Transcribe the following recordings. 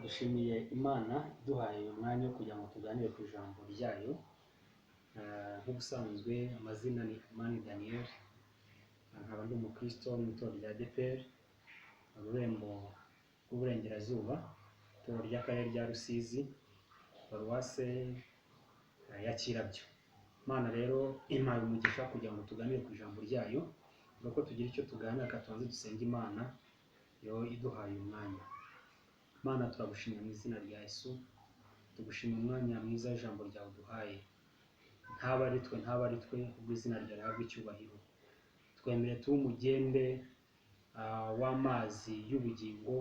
Dushimiye Imana iduhaye uyu mwanya wo kugira ngo tuganire ku ijambo ryayo. Nk'ubusanzwe amazina ni Amani Daniel, nkaba ndi umukristo wo mu itorero rya ADEPR, ururembo rw'Uburengerazuba, itorero ry'Akarere rya Rusizi, paruwase ya Kirabyo. Imana rero impaye umugisha kugira ngo tuganire ku ijambo ryayo, nuko tugira icyo tuganira, reka tubanze dusenge Imana yo iduhaye umwanya. Mana, turagushimira mu izina rya Yesu, tugushimira umwanya mwiza w'ijambo ryawe uduhaye. Ntaba ari twe, ntaba ari twe, ubwo izina ryawe rihabwe icyubahiro. Twemere tube umugende w'amazi y'ubugingo,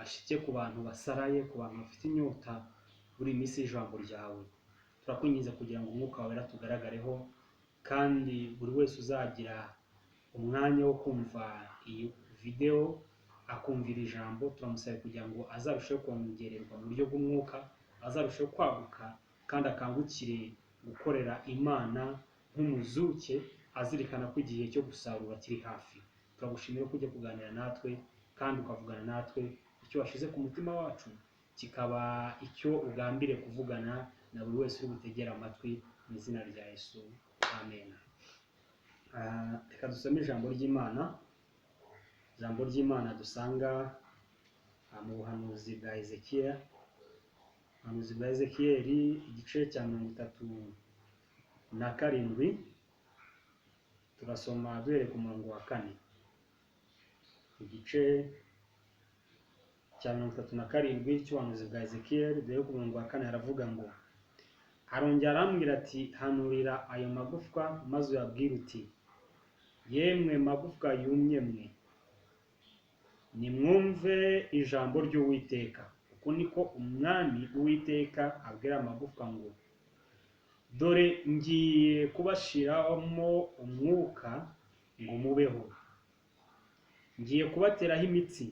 ashike ku bantu basaraye, ku bantu bafite inyota buri minsi y'ijambo ryawe. Turakwinginze kugira ngo umwuka wawe tugaragareho, kandi buri wese uzagira umwanya wo kumva iyi videwo akumvira ijambo, turamusaba kugira ngo azarusheho kongererwa mu buryo bw'umwuka, azarusheho kwaguka kandi akangukire gukorera Imana nk'umuzuke, azirikana ko igihe cyo gusarura kiri hafi. Turagushimira ko ujya kuganira natwe kandi ukavugana natwe, icyo washyize ku mutima wacu kikaba icyo ugambiriye kuvugana na buri wese uri butegere amatwi, mu izina rya Yesu, amen. Reka dusome ijambo ry'Imana, ijambo ry'Imana dusanga mu buhanuzi bwa Ezekiel, ubuhanuzi bwa Ezekiel igice cya 37, turasoma duhereye ku murongo wa 4. Igice cya 37 cy'ubuhanuzi bwa Ezekiel, duhereye ku murongo wa 4, haravuga ngo: arongera arambwira ati, hanurira ayo magufwa maze uyabwire uti, yemwe magufwa yumye mwe, nimwumve ijambo ry'Uwiteka. Uku niko Umwami Uwiteka abwira amagufwa ngo, dore ngiye kubashiramo umwuka ngo mubeho, ngiye kubateraho imitsi,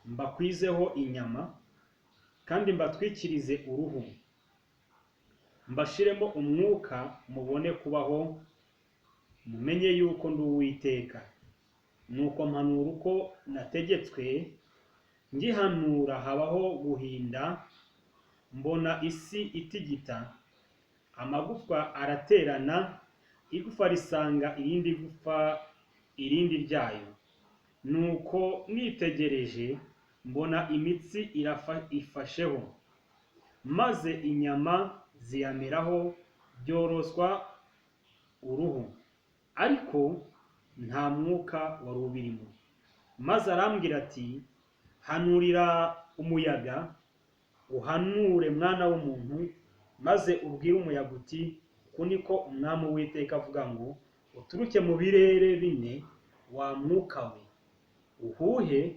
mbakwizeho inyama, kandi mbatwikirize uruhu, mbashiremo umwuka mubone kubaho, mumenye yuko ndi Uwiteka. Nuko mpanura uko nategetswe, ngihanura habaho guhinda, mbona isi itigita, amagufwa araterana, igufa risanga irindi gufa irindi ryayo. Nuko nitegereje mbona imitsi ifasheho, maze inyama ziyameraho, byoroswa uruhu, ariko nta mwuka wari ubirimo. Maze arambwira ati, hanurira umuyaga, uhanure mwana w'umuntu, maze ubwire umuyaga uti, uku niko Umwami Uwiteka avuga ngo, uturuke mu birere bine wa mwuka we, uhuhe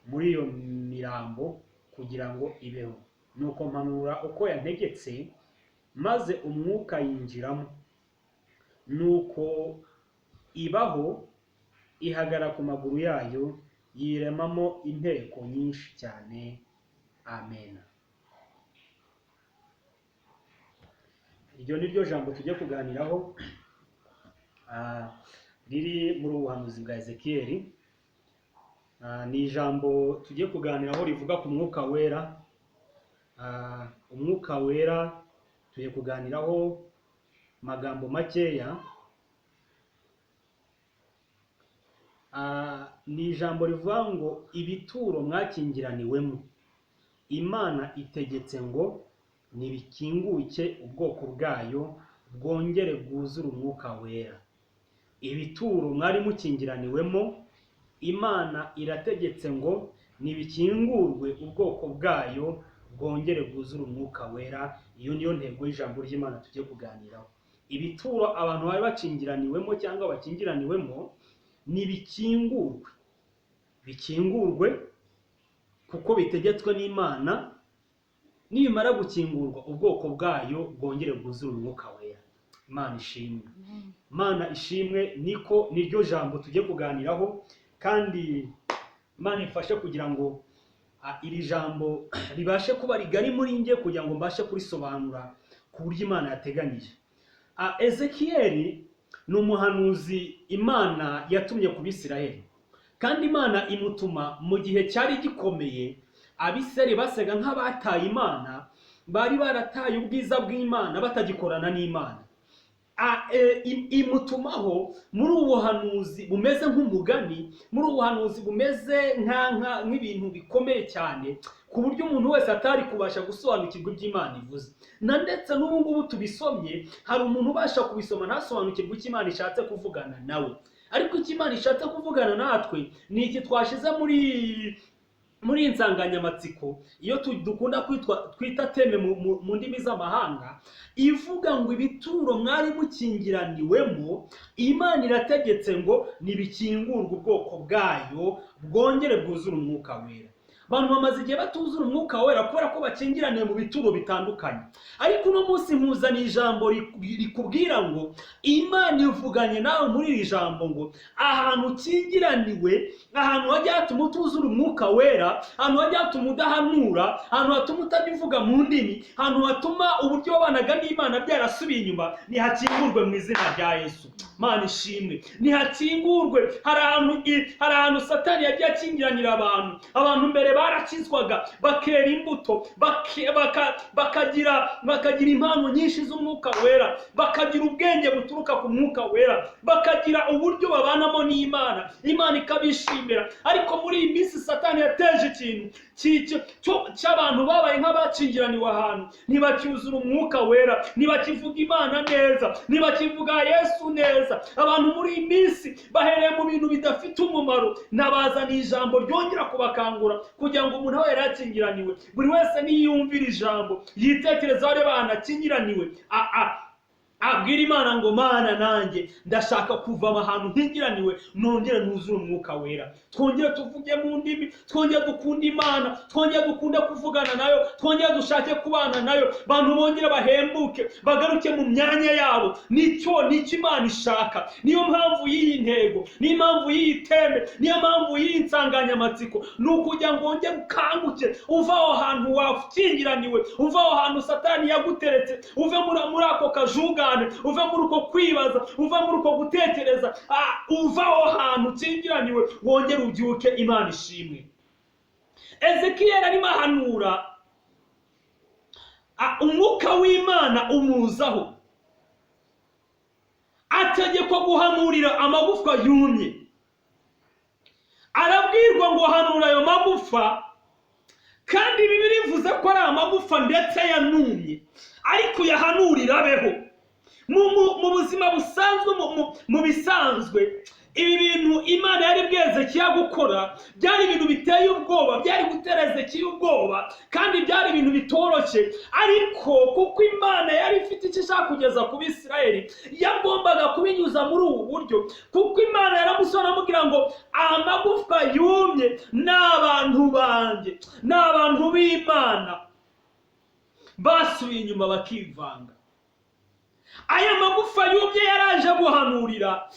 muri iyo mirambo kugira ngo ibeho. Nuko mpanura uko yantegetse, maze umwuka yinjiramo, nuko ibaho, ihagarara ku maguru yayo, yiremamo inteko nyinshi cyane. Amen. Iryo ni ryo jambo tujye kuganiraho, riri muri ubuhanuzi bwa Ezekiel. Ni ijambo tujye kuganiraho rivuga ku mwuka wera. Umwuka wera tugiye kuganiraho magambo makeya. Ni ijambo rivuga ngo ibituro mwakingiraniwemo, Imana itegetse ngo nibikinguke ubwoko bwayo bwongere bwuzure umwuka wera. Ibituro mwari mukingiraniwemo, Imana irategetse ngo nibikingurwe ubwoko bwayo bwongere bwuzure umwuka wera. Iyo niyo ntego y'ijambo ry'Imana tugiye kuganiraho. Ibituro abantu bari bakingiraniwemo cyangwa bakingiraniwemo nibikingurwe, bikingurwe kuko bitegetswe n'Imana. Nibimara gukingurwa ubwoko bwayo bwongere bwuzure umwuka wera. Imana ishimwe, Imana ishimwe. Niko niryo jambo tugiye kuganiraho, kandi Imana ifashe kugira ngo iri jambo ribashe kuba rigari muri nge, kugira ngo mbashe kurisobanura ku buryo Imana yateganyije. Ezekiel ni umuhanuzi Imana yatumye ku Bisirayeli, kandi Imana imutuma mu gihe cyari gikomeye. Abisirayeli basaga nk'abataye Imana, bari barataye ubwiza bw'Imana, batagikorana n'Imana. Imutumaho muri ubu buhanuzi bumeze nk'umugani, muri ubu buhanuzi bumeze nk'ibintu bikomeye cyane, ku buryo umuntu wese atari kubasha gusobanukirwa ibyo Imana ivuze. Na ndetse n'ubu ngubu tubisomye, hari umuntu ubasha kubisoma ntasobanukirwe icyo Imana ishatse kuvugana nawe. Ariko icyo Imana ishatse kuvugana natwe ni iki twashize muri iyi nsanganyamatsiko, iyo dukunda twita thème mu ndimi z'amahanga, ivuga ngo ibituro mwari mukingiraniwemo, Imana irategetse ngo nibikingurwe ubwoko bwayo bwongere bwuzure Umwuka Wera. Abantu bamaze igihe batuzura Umwuka Wera kubera ko bakingiraniye mu bituro bitandukanye. Ariko uno munsi nkuzaniye ijambo rikubwira ngo Imana ivuganye nawe muri iri jambo ngo ahantu ukingiraniwe, ahantu hajya hatuma utuzura Umwuka Wera, ahantu hajya hatuma udahanura, ahantu hatuma utajya uvuga mu ndimi, ahantu hatuma uburyo wabanaga n'Imana byarasubiye inyuma, nihakingurwe mu izina rya Yesu. Mana ishimwe, nihakingurwe. Hari ahantu Satani yagiye akingiranira abantu. Abantu mbere barakizwaga, bakera imbuto, bakagira impano nyinshi z'Umwuka Wera, bakagira ubwenge buturuka ku Mwuka Wera, bakagira uburyo babanamo n'Imana, Imana ikabishimira. Ariko muri iyi minsi Satani yateje ikintu cy'abantu babaye nk'abakingiraniwe ahantu, ntibacyuzura Umwuka Wera, ntibakivuga Imana neza, ntibakivuga Yesu neza. Abantu muri iyi minsi bahereye mu bintu bidafite umumaro. Nabazaniye ijambo ryongera kubakangura kugira ngo umuntu aho yari akingiraniwe, buri wese niyumvira ijambo yitekerezaho areba ahantu akingiraniwe, abwira Imana ngo Mana, nanjye ndashaka kuva ahantu nkingiraniwe, nongere nuzure Umwuka Wera, twongere tuvuge mu ndimi, twongere dukunde Imana, twongere dukunde kuvugana nayo, twongere dushake kubana nayo, abantu bongere bahembuke, bagaruke mu myanya yabo. Nicyo Imana ishaka. Niyo mpamvu y'iyi ntego, niyo mpamvu y'iyi thème, niyo mpamvu y'iyi nsanganyamatsiko, ni ukugira ngo wongere ukanguke, uve aho hantu wakingiraniwe, uve aho hantu Satani yaguteretse, uve muri ako kajugane, uve muri uko kwibaza, uve muri uko gutekereza, uva aho hantu ukingiraniwe, wongere ubyuke. Imana ishimwe. Ezekiyeli arimo ahanura, Umwuka w'Imana umuzaho, ategekwa guhanurira amagufwa yumye. Arabwirwa ngo hanura ayo magufa, kandi Bibiliya ivuze ko ari amagufa ndetse yanumye, ariko uyahanurira abeho. Mu buzima busanzwe, mu bisanzwe, ibi bintu Imana yari bwiye Ezekiya gukora byari ibintu biteye ubwoba, byari gutera Ezekiya ubwoba, kandi byari ibintu bitoroshye. Ariko kuko Imana yari ifite icyo ishaka kugeza ku Bisirayeli, yagombaga kubinyuza muri ubu buryo, kuko Imana yaramusora amubwira ngo amagufwa yumye ni abantu banjye, ni abantu b'Imana basubiye inyuma bakivanga. Aya magufa yumye yaraje guhanurira,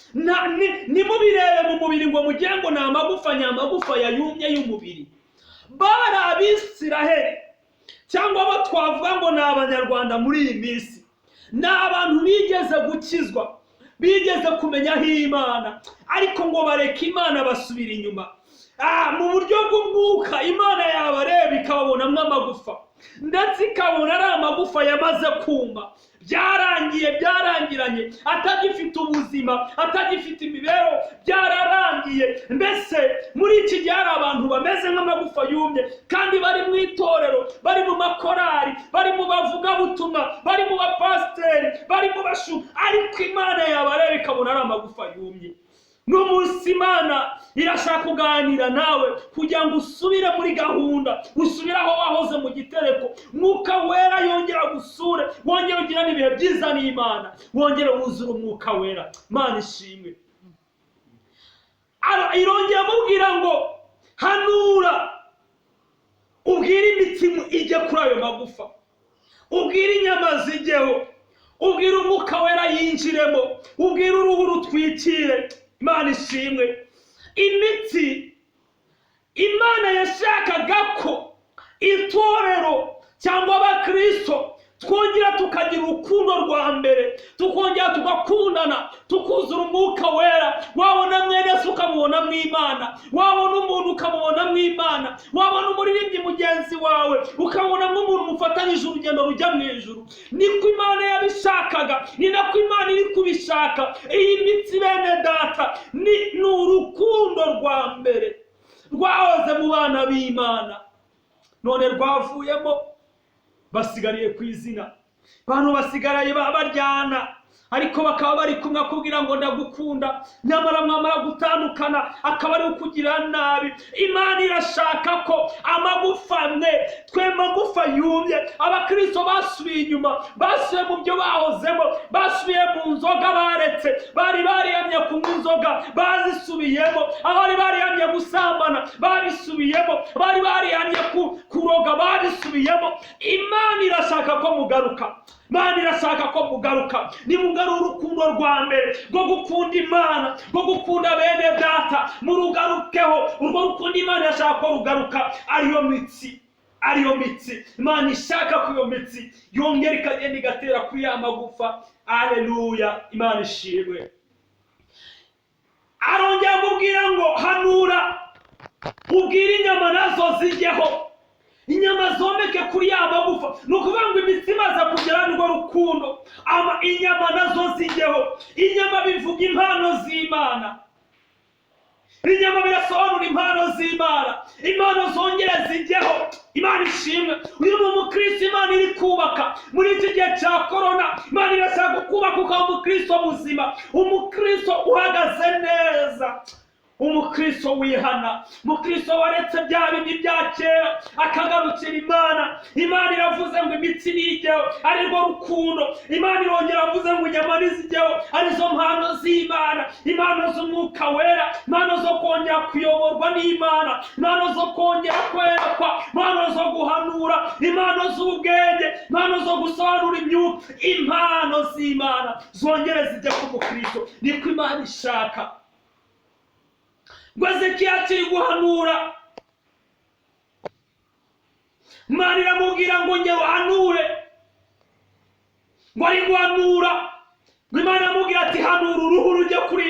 nimubirebe mu mubiri ngo mugire ngo ni amagufa nyamagufa yayumye y'umubiri. Bari Abisiraheli, cyangwa abo twavuga ngo ni Abanyarwanda muri iyi minsi, ni abantu bigeze gukizwa, bigeze kumenya aho Imana, ariko ngo bareke Imana basubira inyuma. Mu buryo bw'umwuka Imana yabareba ikababonamo amagufa, ndetse ikabona ari amagufa yamaze kuma, byarangiye, byarangiranye, atagifite ubuzima, atagifite imibereho, byararangiye. Mbese muri iki gihe hari abantu bameze nk'amagufa yumye, kandi bari mu itorero, bari mu makorari, bari mu bavugabutumwa, bari mu bapasiteri, bari mu bashu, ariko Imana yabareba ikabona ari amagufa yumye. N'umunsi Imana irashaka kuganira nawe kugira ngo usubire muri gahunda, usubire aho wahoze mu gitereko, Mwuka Wera yongera gusure, wongere ugirane ibihe byiza n'Imana, wongere wuzure Umwuka Wera. Mana ishimwe. Irongera amubwira ngo hanura, ubwire imitima ijye kuri ayo magufa, ubwire inyama zijyeho, ubwire Umwuka Wera yinjiremo, ubwire uruhu rutwikire. Imana ishimwe. Imitsi, Imana yashakaga ko itorero cyangwa abakristo twongera tukagira urukundo rwa mbere, tukongera tugakundana, tukuzura Umwuka Wera. Wabona mwene se ukamubona mu Imana, wabona umuntu ukamubona mu Imana, wabona umuririmbyi mugenzi wawe, ukabona nk'umuntu mufatanyije urugendo rujya mu ijuru. Niko Imana yabishakaga, ni nako Imana iri kubishaka. Iyi mitsi bene data ni urukundo rwa mbere rwahoze mu bana b'Imana, none rwavuyemo, basigariye ku izina. Abantu basigaraye baryana, ariko bakaba bari kumwe akubwira ngo ndagukunda, nyamara mwamara gutandukana akaba ari ukugira nabi. Imana irashaka ko amagufa mwe twe magufa yumye, abakristo basubiye inyuma, basubiye mu byo bahozemo, basubiye mu nzoga baretse, bari bariyamye kunywa inzoga bazisubiyemo, abari bariyamye gusambana babisubiyemo, bari bariyamye kuroga babisubiyemo. Imana irashaka ko mugaruka, Imana irashaka ko mugaruka. Nimugarure urukundo rwa mbere rwo gukunda Imana, rwo gukunda bene data, murugarukeho. Urwo rukundo Imana irashaka ko rugaruka, ariyo mitsi, ariyo mitsi Imana ishaka ko iyo mitsi yongera ikagenda igatera kuri ya magufa. Aleluya, Imana ishimwe. Arongera amubwira ngo hanura ubwire inyama nazo zijyeho, inyama zomeke kuri ya magufa. Ni ukuvuga ngo imitsi imaze kugera nirwo rukundo, inyama nazo zijyeho. Inyama bivuga impano z'Imana, inyama birasobanura impano z'Imana, impano zongera zijyeho. Imana ishimwe. Uyu ni umukristo Imana iri kubaka muri iki gihe cya korona. Imana irashaka kubaka ukaba umukristo muzima, umukristo uhagaze neza, umukristo wihana, umukristo waretse bya bindi bya kera akagarukira Imana. Imana iravuze ngo imitsi nijyeho, ari rwo rukundo. Imana irongera avuze ngo inyama nizijyeho, arizo mpano z'Imana, impano z'umwuka wera, impano zo kongera kuyoborwa n'Imana, impano zo kongera kwerekwa, impano zo guhanura, impano z'ubwenge, impano zo gusobanura imyuka, impano z'Imana zongere zijye ku mukristo. Niko Imana ishaka. Ngo Ezekiya akiri guhanura, Imana iramubwira ngo ngera uhanure. Ngo ari guhanura, ngo Imana iramubwira ati hanura uruhu rujye kuri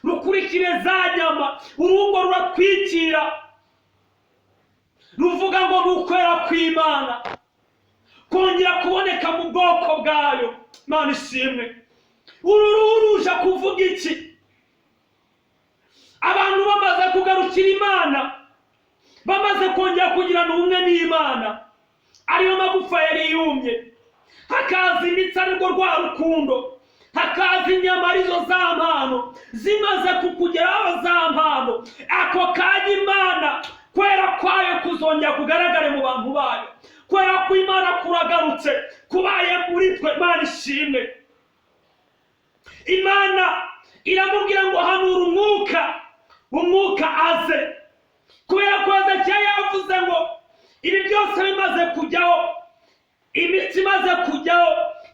rukurikire za nyama. Uruhu ngo ruratwikira, ruvuga ngo ni ukwera kw'Imana kongera kuboneka mu bwoko bwayo. Imana ishimwe. Uru ruhu ruje kuvuga iki? Abantu bamaze kugarukira Imana, bamaze kongera kugirana ubumwe n'Imana, ariyo magufa yari yumye, hakaza imitsi arirwo rwa rukundo, hakaza inyama arizo za mpano zimaze kukugeraho za mpano. Ako kanya Imana kwera kwayo kuzongera kugaragare mu bantu bayo, kwera kw'Imana kuragarutse kubaye muri twe. Imana ishimwe. Imana iramubwira ngo hanura umwuka, umwuka aze. Kubera ko Ezekiya yavuze ngo ibi byose bimaze kujyaho, imitsi imaze kujyaho,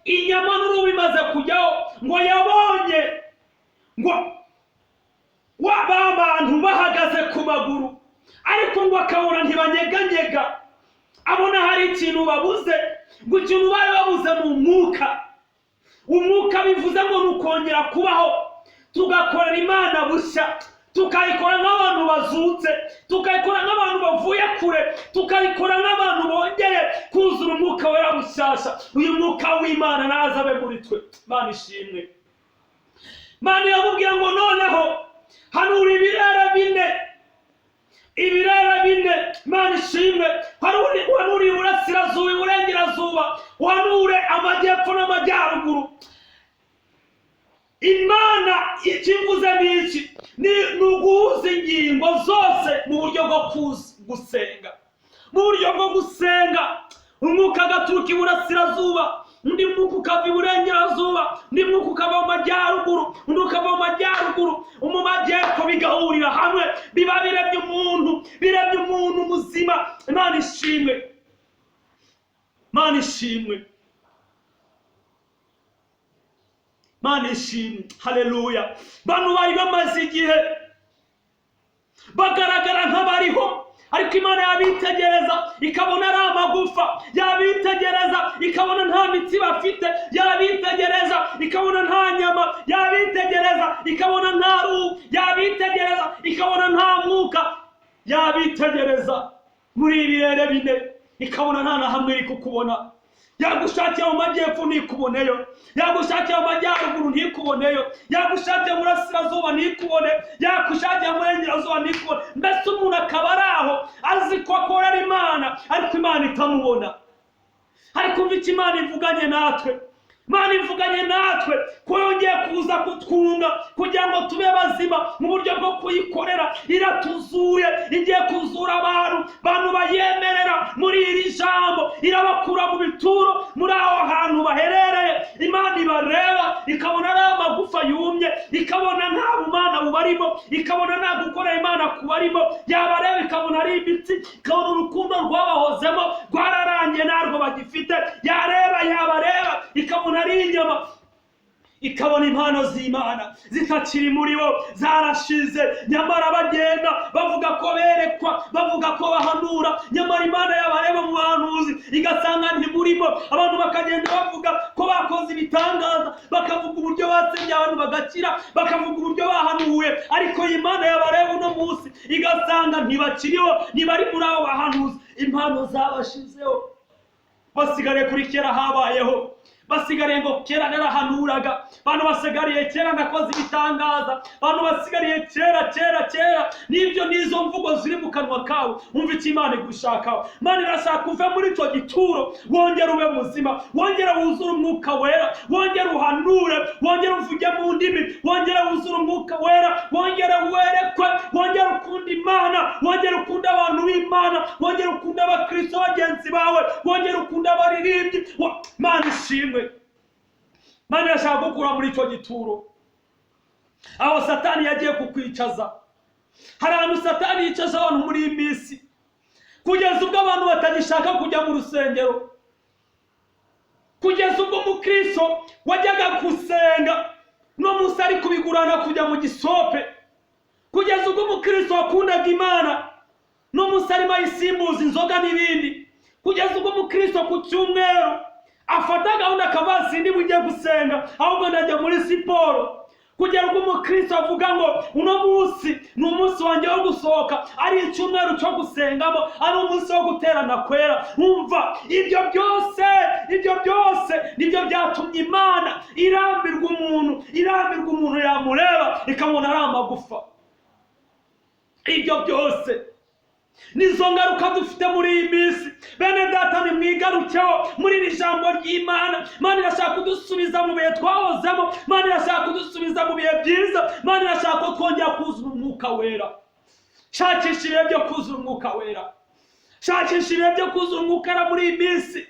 inyama n'uruhu bimaze kujyaho, ngo yabonye ngo ba bantu bahagaze ku maguru, ariko ngo akabona ntibanyeganyega, abona hari ikintu babuze. Ngo ikintu bari babuze ni umwuka. Umwuka bivuze ngo ni ukongera kubaho, tugakorera Imana bushya, tukayikora nk'abantu bazutse, tukayikora nk'abantu bavuye kure, tukayikora nk'abantu bongeye kuzura umwuka wera bushyashya. Uyu mwuka w'Imana naza abe muri twe. Imana ishimwe. Imana iramubwira ngo noneho hanura ibirere bine, ibirere bine. Imana ishimwe. Hanura iburasirazuba, iburengerazuba, uhanure amajyepfo n'amajyaruguru. Imana ikivuze ni iki? Ni uguhuza ingingo zose mu buryo bwo gusenga, mu buryo bwo gusenga. Umwuka agaturuka iburasirazuba, undi mwuka ukava iburengerazuba, undi mwuka ukava mu majyaruguru, undi ukava mu majyaruguru, mu majyepfo, bigahurira hamwe, biba biremye umuntu, biremye umuntu muzima. Imana ishimwe. Imana ishimwe. Imana ishimwe. Haleluya. Bantu bari bamaze igihe bagaragara nk'abariho, ariko Imana yabitegereza ikabona ari amagufa, yabitegereza ikabona nta mitsi bafite, yabitegereza ikabona nta nyama, yabitegereza ikabona nta ruhu, yabitegereza ikabona nta mwuka, yabitegereza muri ibirere bine. Ikabona nta na hamwe iri kukubona. Yagushakira mu majyepfo ntikuboneyo, yagushakira mu majyaruguru ntikuboneyo, yagushakira mu burasirazuba ntikubone, yagushakira mu burengerazuba ntikubone. Mbese umuntu akaba ari aho azi ko akorera Imana, ariko Imana itamubona. Ariko umva icyo Imana ivuganye natwe. Imana ivuganye natwe ko yongeye kuza kutwunga kugira ngo tube bazima mu buryo bwo kuyikorera. Iratuzuye, igiye kuzura abantu bayemerera muri iri jambo, irabakura mu bituro, muri aho hantu baherereye. Imana ibareba ikabona ari amagufa yumye, ikabona nta bumana bubarimo, ikabona nta gukorera Imana kubarimo. Yabareba ikabona ari imitsi, ikabona urukundo rwabahozemo rwararangiye ntarwo bagifite. Yareba yabareba ikabona ari inyama, ikabona impano z'Imana zitakiri muri bo, zarashize. Nyamara bagenda bavuga ko berekwa, bavuga ko bahanura, nyamara Imana yabareba mu bahanuzi igasanga ntimurimo. Abantu bakagenda bavuga ko bakoze ibitangaza, bakavuga uburyo basengeye abantu bagakira, bakavuga uburyo bahanuye, ariko Imana yabareba uno munsi igasanga ntibakiriho, ntibari muri abo bahanuzi. Impano zabashizeho, basigariye kuri kera habayeho, basigariye ngo kera narahanuraga, abantu basigariye kera nakoze ibitangaza, abantu basigariye kera kera kera. Nibyo, nizo mvugo ziri mu kanwa kawe. Umva icyo Imana igushakaho. Imana irashaka uve muri icyo gituro, wongere ube muzima, wongere wuzure umwuka wera, wongere uhanure, wongere uvuge mu ndimi, wongere wuzure umwuka wera, wongere werekwe, wongere ukunde Imana, wongere ukunde abantu b'Imana, wongere ukunde abakristo bagenzi bawe, wongere ukunde abaririmbyi. Imana ishimwe. Imana irashaka gukura muri icyo gituro aho Satani yagiye kukwicaza. Hari ahantu Satani yicaza abantu muri iyi minsi, kugeza ubwo abantu batagishaka kujya mu rusengero, kugeza ubwo umukristo wajyaga gusenga no munsi ari kubigurana kujya mu gisope, kugeza ubwo umukristo wakundaga Imana no munsi arimo ayisimbuza inzoga n'ibindi, kugeza ubwo umukristo ku cyumweru afata gahunda akavuga sindi bujye gusenga ahubwo ndajya muri siporo, kugera ubwo umukristo avuga ngo uno munsi ni umunsi wanjye wo gusohoka, ari icyumweru cyo gusengamo, ari umunsi wo guterana kwera. Umva, ibyo byose, ibyo byose nibyo byatumye Imana irambirwa umuntu, irambirwa umuntu yamureba ikamubona ari amagufa. Ibyo byose nizo ngaruka dufite muri iyi minsi. Bene data, nimwigarukeho muri iri jambo ry'Imana. Imana irashaka kudusubiza mu bihe twahozemo, Imana irashaka kudusubiza mu bihe byiza, Imana irashaka ko twongera kuzura umwuka wera. Shakisha ibihe byo kuzura umwuka wera, shakisha ibihe byo kuzura umwuka wera muri iyi minsi.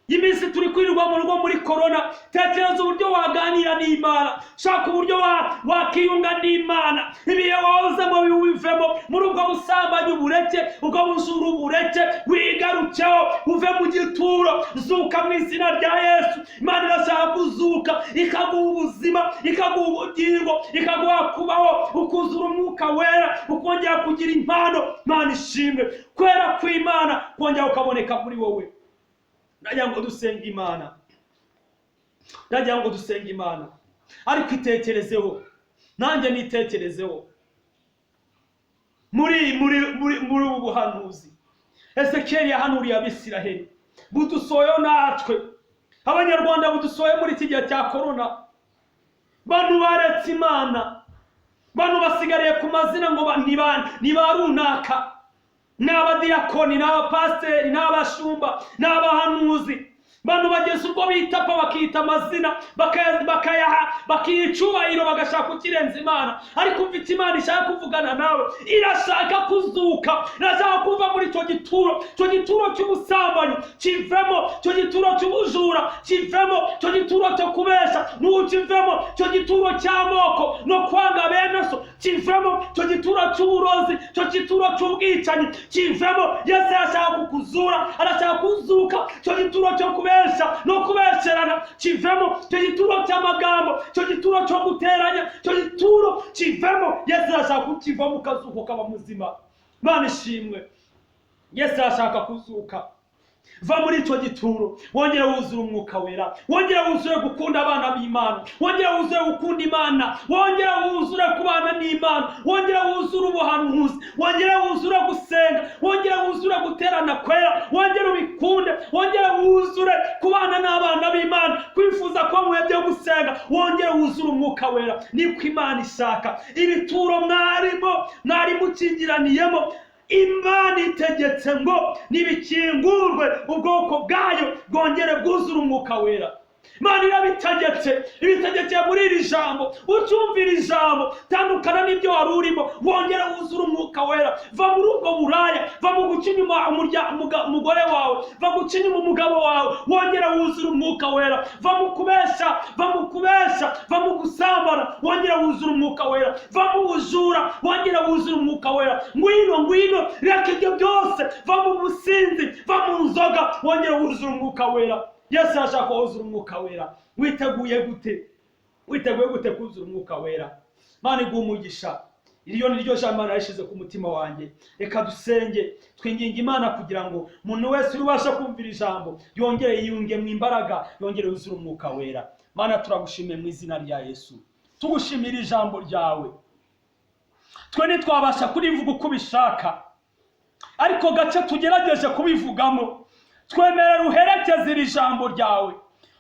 Iyi minsi turi kwirirwa mu rugo muri korona, tekereza uburyo waganira n'Imana, shaka uburyo wakiyunga n'Imana. Ibihe wahozemo bivemo, muri ubwo busambanyi ubureke, ubwo bujura ubureke, wigarukeho uve mu gituro, zuka mu izina rya Yesu. Imana irashaka kuzuka ikaguha ubuzima, ikaguha ubugingo, ikaguha kubaho, ukuzura umwuka wera, ukongera kugira impano. Imana ishimwe, kwera kw'Imana kongera ukaboneka muri wowe. Ndagira ngo dusenge Imana, ndagira ngo dusenge Imana, ariko itekerezeho, nanjye nitekerezeho muri muri muri muri ubu buhanuzi Ezekiel yahanuriye Abisiraheli, budusoyeho natwe Abanyarwanda, budusoye muri iki gihe cya korona. Bantu baretse Imana, bantu basigariye ku mazina ngo ni ba runaka, ni abadiyakoni, ni abapasiteri, ni abashumba, ni abahanuzi. Bantu bageze ubwo bitapa bakita amazina, bakayaha, bakiha icyubahiro, bagashaka kukirenza Imana. Ariko umva icyo Imana ishaka kuvugana nawe. Irashaka kuzuka, irashaka kuva muri icyo gituro, icyo gituro cy'ubusambanyi kivemo, icyo gituro cy'ubujura kivemo, icyo gituro cyo kubesha n'ukivemo, icyo gituro cy'amoko no kwanga bene so kivemo, icyo gituro cy'uburozi, icyo gituro cy'ubwicanyi kivemo. Yesu arashaka kukuzura, arashaka kuzuka icyo gituro cyo kubesha no kubesherana kivemo, icyo gituro cy'amagambo, icyo gituro cyo guteranya, icyo gituro kivemo. Yesu arashaka kukivamo ukazuka ukaba muzima. Imana ishimwe, Yesu arashaka kuzuka. Va muri icyo gituro, wongere wuzure umwuka wera, wongere wuzure gukunda abana b'Imana, wongere wuzure gukunda Imana, wongere wuzure kubana n'Imana, wongere wuzure ubuhanuzi, wongere wuzure gusenga, wongere wuzure guterana kwera, wongere ubikunde. Umwuka Wera. Niko Imana ishaka. Ibituro mwarimo, mwari mukingiraniyemo, Imana itegetse ngo nibikingurwe, ubwoko bwayo bwongere bwuzure Umwuka Wera. Imana irabitegetse, ibitegekeye muri iri jambo. Ucyumvira ijambo, tandukana n'ibyo wari urimo, wongere wuzure Umwuka Wera. Va muri ubwo buraya, va mu guca inyuma umugore wawe, va guca inyuma umugabo wawe, wongere wuzure Umwuka Wera. Va mu kubesha, va mu kubesha, va mu gusambana, wongere wuzure Umwuka Wera. Va mu bujura, wongere wuzure Umwuka Wera. Ngwino, ngwino, reka ibyo byose. Va mu businzi, va mu nzoga, wongere wuzure Umwuka Wera. Yesu arashaka wuzura Umwuka Wera. Witeguye gute? Witeguye gute kuzura Umwuka Wera? Mana iguha umugisha. Iryo ni ryo jambo Imana yashyize ku mutima wanjye. Reka dusenge, twinginga Imana kugira ngo umuntu wese ubasha kumvira ijambo yongere yiyunge mu imbaraga, yongere yuzure Umwuka Wera. Mana, turagushimiye mu izina rya Yesu, tugushimira ijambo ryawe. Twe ntitwabasha kurivuga uko ubishaka, ariko gace tugerageje kubivugamo, twemerera uherekeze iri jambo ryawe,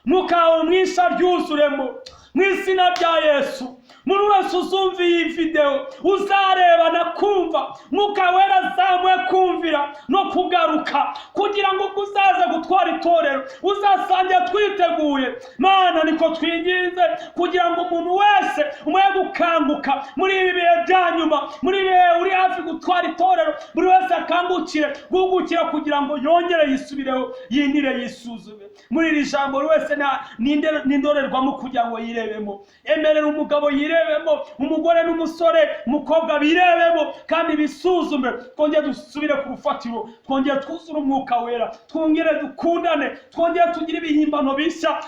Mwuka wawe mwinshi aryuzuremo mu izina rya Yesu. Umuntu wese uzumva iyi videwo, uzareba na kumva, Mwuka Wera azamuye kumvira no kugaruka, kugira ngo ubwo uzaza gutwara itorero uzasange twiteguye. Mana, niko twinginze kugira ngo umuntu wese umuhe gukanguka muri ibi bihe bya nyuma, muri ibi bihe uri hafi gutwara itorero, buri wese akangukire guhugukira kugira ngo yongere yisubireho, yinire, yisuzume muri iri jambo. Buri wese n'indorerwamo kugira ngo yirebemo. Emerera umugabo yirebemo, umugore n'umusore, umukobwa birebemo kandi bisuzume. Twongere dusubire ku rufatiro, twongere twuzure Umwuka Wera, twongere dukundane, twongere tugire ibihimbano bishya.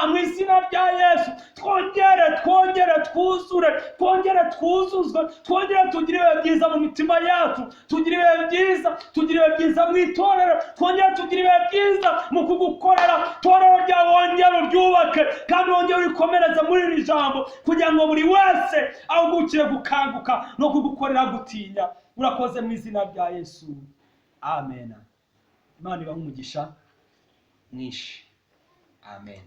Mu izina rya Yesu, twongere, twongere twuzure, twongere twuzuzwe, twongere tugire ibihe byiza mu mitima yacu, tugire ibihe byiza, tugire ibihe byiza mu itorero, twongere tugire ibihe byiza mu kugukorera. Itorero ryawe wongere uryubake kandi wongere urikomereze muri iri jambo, kugira ngo buri wese ahugukire gukanguka no kugukorera gutinya. Urakoze mu izina rya Yesu, amen. Imana ibahe umugisha mwinshi, amen.